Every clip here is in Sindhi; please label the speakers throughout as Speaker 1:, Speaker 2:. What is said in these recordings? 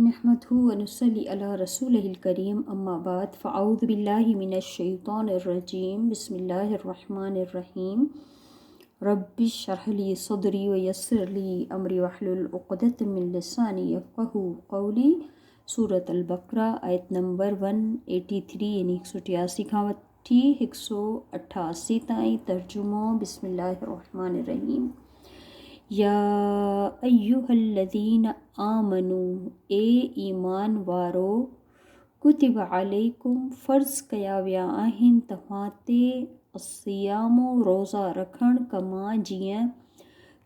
Speaker 1: نحمده ونصلي علي رسوله الڪريم اما بعد فاعوذ بالله من الشيطان الرجيم بسم الله الرحمن الرحيم رب اشرح لي صدري ويسر لي امري واحلل عقدة من لساني يفقهوا قولي سورة البقره آيت نمبر 183 يعني 183 کان وٺي 188 تائين ترجمو بسم الله الرحمن الرحيم يا ايها الذين آمنوا اي ايمان وارو ڪتب عليڪم فرض ڪيا ويا آهن توهان تي الصيام روزا رکڻ ڪما جيئن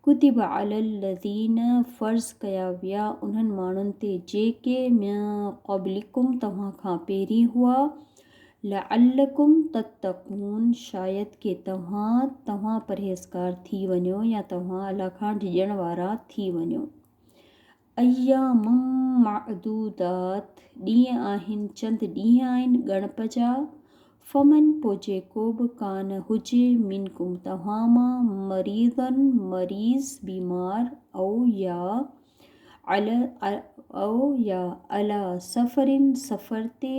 Speaker 1: ڪتب علي الذين فرض ڪيا ويا انهن ماڻهن تي جيڪي من قبلڪم توهان کان پهرين هئا لعلڪم تتقون شايد ڪي توهان توهان پرهيزگار ٿي وڃو يا توهان الله کان ڊڄڻ وارا ٿي وڃو. اياما معدودات ڏينهن آهن چند ڏينهن آهن ڳڻپ جا فمن پوء جيڪو به ڪان هجي منڪم توهان مان مريضا مريض بيمار او يا او يا علي سفر سفر تي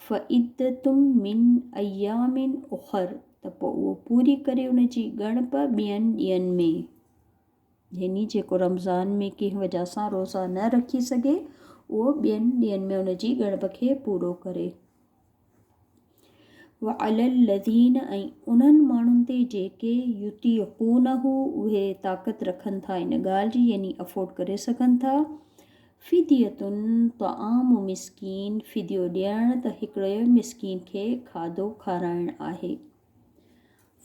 Speaker 1: فعدة من ايام اخر ته پوء اهو پوري ڪري ان جي ڳڻپ ٻين ڏينهن ۾، يعني جيڪو رمضان ۾ ڪنهن وجه سان روزا نه رکي سگهي اهو ٻين ڏينهن ۾ ان جي ڳڻپ کي پورو ڪري. وعلي الذين ۽ انهن ماڻهن تي جيڪي يطيقونه اهي طاقت رکن ٿا ان ڳالهه جي يعني افورڊ ڪري سگهن ٿا فدية طعام مسڪين فديو ڏيڻ ته هڪڙي مسڪين کي کاڌو کارائڻ آهي.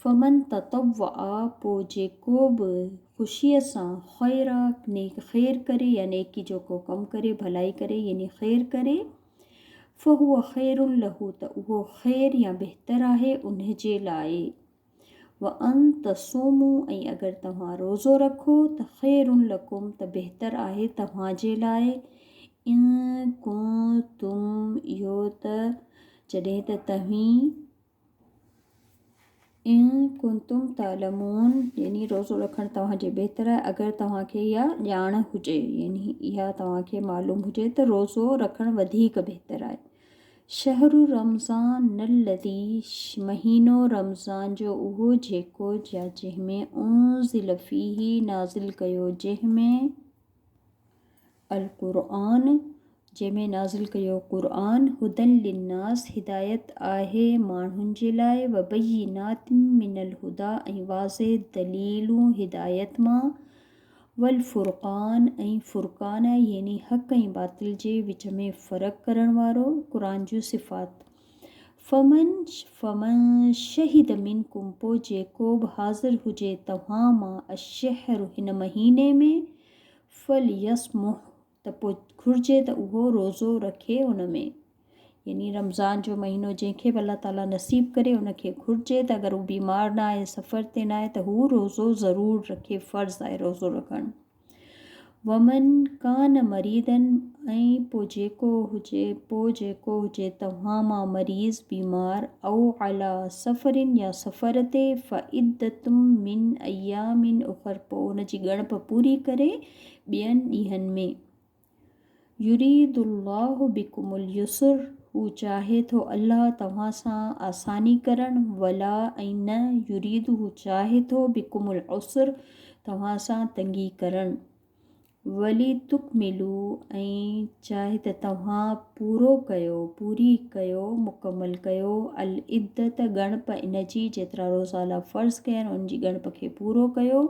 Speaker 1: فمن تطوع پوء جيڪو به خوشيء سان خيرا نيڪ خير ڪري يا نيڪي جو ڪو ڪم ڪري ڀلائي ڪري يعني خير ڪري فهو خير له ته اهو خير يا بهتر آهي ان جي لاء. وان تصوموا ۽ اگر توهان روزو رکو ته خير لڪم ته بهتر آهي توهان جي لاء ان ڪنتم اهو ته جڏهن ته توهين ان ڪنتم تعلمون يعني روزو رکڻ توهان جي بهتر آهي اگر توهان کي اها ڄاڻ هجي يعني اها توهان کي معلوم هجي ته روزو رکڻ وڌيڪ بهتر آهي. شهر رمضان الذي مهينو رمضان جو اهو جيڪو يا جنهن ۾ انزل فيه نازل ڪيو جنهن ۾ القرآن جنهن ۾ نازل ڪيو قرآن هدًا للناس هدايت آهي ماڻهن جي لاء وبينات من الهديٰ ۽ واضح دليلون هدايت مان والفرقان ۽ فرقان يعني حق ۽ باطل جي وچ ۾ فرق ڪرڻ وارو، قرآن جون صفات. فمن فمن شهد منڪم پوء جيڪو به حاضر هجي توهان مان الشهر هن مهيني ۾ فليصمه ته پوء گهرجي ته اهو روزو رکي ان ۾. يعني رمضان جو مهينو جنهن کي به الله تعالي نصيب ڪري ان کي گهرجي ته اگر هو بيمار نه آهي سفر تي نه آهي ته هو روزو ضرور رکي فرض آهي روزو رکڻ ومن ڪان مريضن ۽ پوء جيڪو هجي پوء جيڪو هجي توهان مان مريض بيمار او علي سفر يا سفر تي فعدت من ايام اخر پوء ان جي ڳڻپ پوري ڪري ٻين ڏينهن ۾ يريد الله بڪم اليسر هو چاهي ٿو الله توهان سان آساني ڪرڻ، ولا ۽ نه يريد هو چاهي ٿو بڪم العسر توهان سان تنگي ڪرڻ، ولتڪملوا ۽ چاهي ته توهان پورو ڪيو، پوري ڪيو، مڪمل ڪيو، العدة ڳڻپ ان جي جيترا روزا الله فرض ڪيا آهن ان جي ڳڻپ کي پورو ڪيو.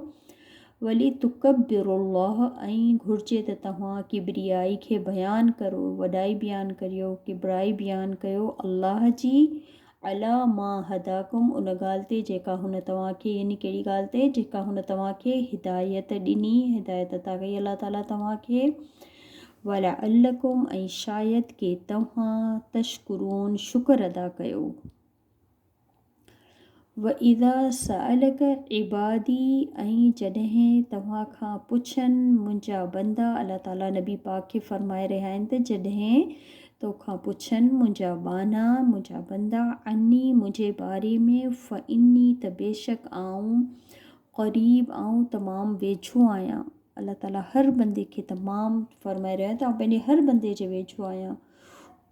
Speaker 1: ولتڪبروا الله ۽ گهرجي ته توهان ڪبريائي کي بيان ڪرو، وڏائي بيان ڪريو، ڪبرائي بيان ڪيو، الله جي، علي ما هداڪم ان ڳالهه تي جيڪا هن توهان کي يعني ڪهڙي ڳالهه تي جيڪا هن توهان کي هدايت ڏني، هدايت عطا ڪئي الله تعالي توهان کي، ولعلڪم ۽ شايد ڪي توهان تشڪرون شڪر ادا ڪيو. واذا سألک عبادي ۽ جڏهن توهان کان پڇن منهنجا بندا الله تعالي نبي پاڪ کي فرمائي رهيا آهن ته جڏهن توکان پڇن منهنجا ٻانها منهنجا بندا عني منهنجي باري ۾ فاني ته بيشڪ آئون قريب آئون تمام ويجهو آهيان. الله تعاليٰ هر بندي کي تمام فرمائي رهيو آهي ته آئون پنهنجي هر بندي جي ويجهو آهيان.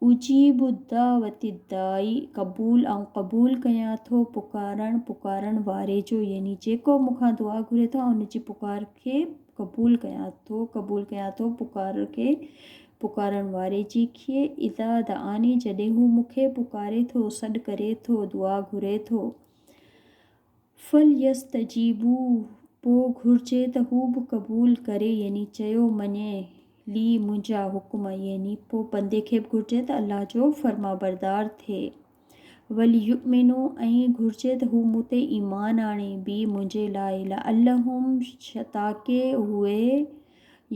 Speaker 1: اجيب الدعوت الداعي قبول آئون قبول ڪيان ٿو پڪارڻ پڪارڻ واري جو يعني جيڪو مون کان دعا گهري ٿو آئون ان جي پڪار کي قبول ڪيان ٿو قبول ڪيان ٿو پڪار کي پڪارڻ واري جي کي اذا دعاني جڏهن هو مون کي پڪاري ٿو سڏ ڪري ٿو دعا گهري ٿو. فليستجيبوا پوء گهرجي ته هو به قبول ڪري يعني چيو مڃي لي منهنجا حڪم يعني پوء بندي کي به گهرجي ته الله جو فرمانبردار ٿئي وليؤمنوا ۽ گهرجي ته هو مون تي ايمان آڻي بي منهنجي لاء لعلهم تاڪه اهي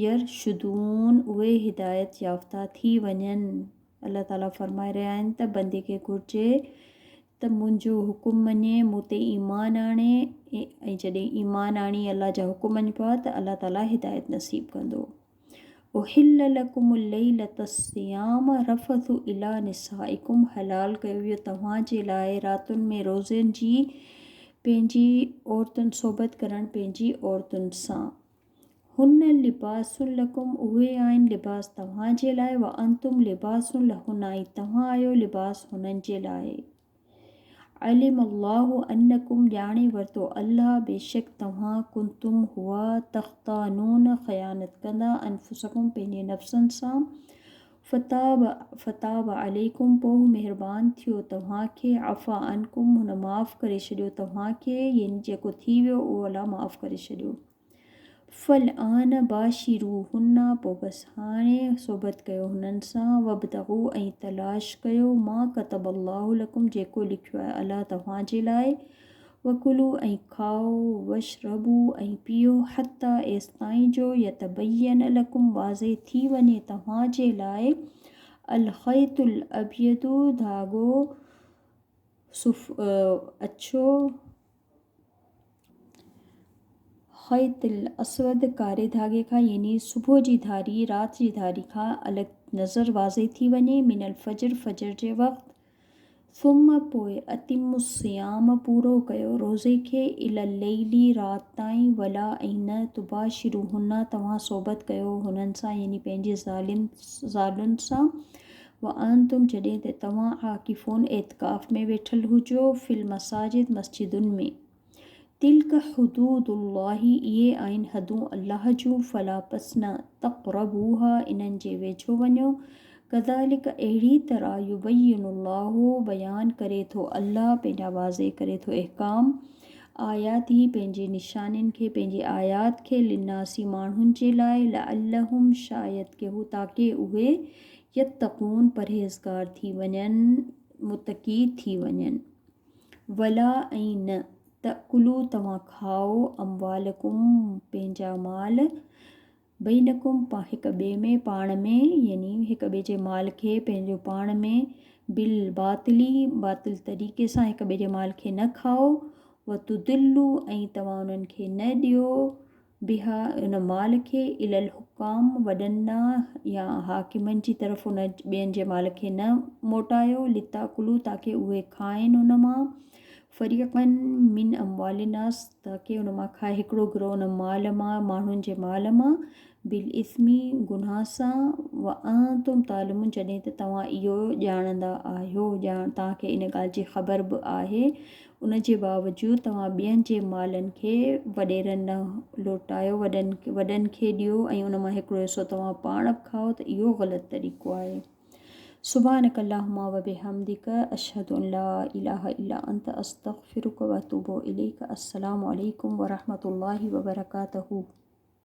Speaker 1: يرشدون اهي هدايت يافته ٿي وڃن الله تعالي فرمائي رهيا آهن ته بندي کي گهرجي ته منهنجو حڪم مڃي، مون تي ايمان آڻي ۽ جڏهن ايمان آڻي الله جا حڪم مڃبا ته الله تعالي هدايت نصيب ڪندو. احل لڪم الليلة الصيام رفث الي نسائڪم حلال ڪيو ويو توهان جي لاء راتن ۾ روزن جي پنهنجي عورتن صحبت ڪرڻ پنهنجي عورتن سان. هن لباس لڪم اهي آهن لباس توهان جي لاء وانتم لباس لهن ۽ توهان آهيو لباس هنن جي لاء. علم الله انڪم ڄاڻي ورتو الله بيشڪ توهان ڪنتم هئا تختانون خيانت ڪندا انفسڪم پنهنجي نفسن سان فتاب فتاب عليڪم پوء هو مهربان ٿيو توهان کي عفا عنڪم هن معاف ڪري ڇڏيو توهان کي يعني جيڪو ٿي ويو اهو الله معاف ڪري ڇڏيو. فالآن باشروهن پوء بس هاڻي صحبت ڪيو هنن سان، وابتغوا ۽ تلاش ڪيو، ما ڪتب الله لڪم جيڪو لکيو آهي الله توهان جي لاء، وڪلوا ۽ کائو، واشربوا ۽ پيئو، حتيٰ ايستائين جو يتبين لڪم واضح ٿي وڃي توهان جي لاء، الخيط الابيض ڌاڳو اڇو، خيط الاسود ڪاري ڌاڳي کان يعني صبح جي ڌاري رات جي ڌاري کان الڳ نظر واضح ٿي وڃي من الفجر فجر جي وقت ثم پوء اتم الصيام پورو ڪيو روزي کي الي الليل رات تائين ولا ۽ نه تباشروهن توهان صحبت ڪيو هنن سان يعني پنهنجي زالن زالن سان وانتم جڏهن ته توهان عاڪفون اعتڪاف ۾ ويٺل هجو في المساجد مسجدن ۾. تلک حدود الله اهي آهن حدون الله جون فلا پس نه تقربوها انهن جي ويجهو وڃو ڪذالک اهڙي طرح يبين الله بيان ڪري ٿو الله پنهنجا واضح ڪري ٿو احڪام آياته پنهنجي نشانين کي پنهنجي آيات کي للناس ماڻهن جي لاء لعلهم شايد ڪه هو تاڪه اهي يتقون پرهيزگار ٿي وڃن، متقي ٿي وڃن. ولا ۽ نه، تأڪلوا توهان کائو، اموالڪم پنهنجا مال، بينڪم هڪ ٻئي ۾ پاڻ ۾، يعني هڪ ٻئي جي مال کي پنهنجو پاڻ ۾، بالباطل باطل طريقي سان هڪ ٻئي جي مال کي نه کائو، وتدلوا ۽ توهان انهن کي نه ڏيو، بها، ان مال کي، الي الحڪام، وڏن ڏانهن يا حاڪمن جي طرف ان ٻين جي مال کي نه موٽايو، لتاڪلوا تاڪه اهي کائن ان مان، فريقا من اموال الناس تاڪه ان مان کائي هڪڙو گروهه ان مال مان، ماڻهن جي مال مان، بالاثم گناهه سان، وانتم تعلمون جڏهن ته توهان اهو ڄاڻندا آهيو، ڄاڻ توهان کي ان ڳالهه جي خبر به آهي ان جي باوجود توهان ٻين جي مالن کي وڏيرن ڏانهن لوٽايو، وڏن وڏن کي ڏيو ۽ ان مان هڪڙو حصو توهان پاڻ به کائو ته اهو غلط طريقو آهي. سبحانک اللهم وبحمدک اشهد ان لا اله الا انت استغفرک واتوب اليک السلام عليڪم ورحمة الله وبرڪاته.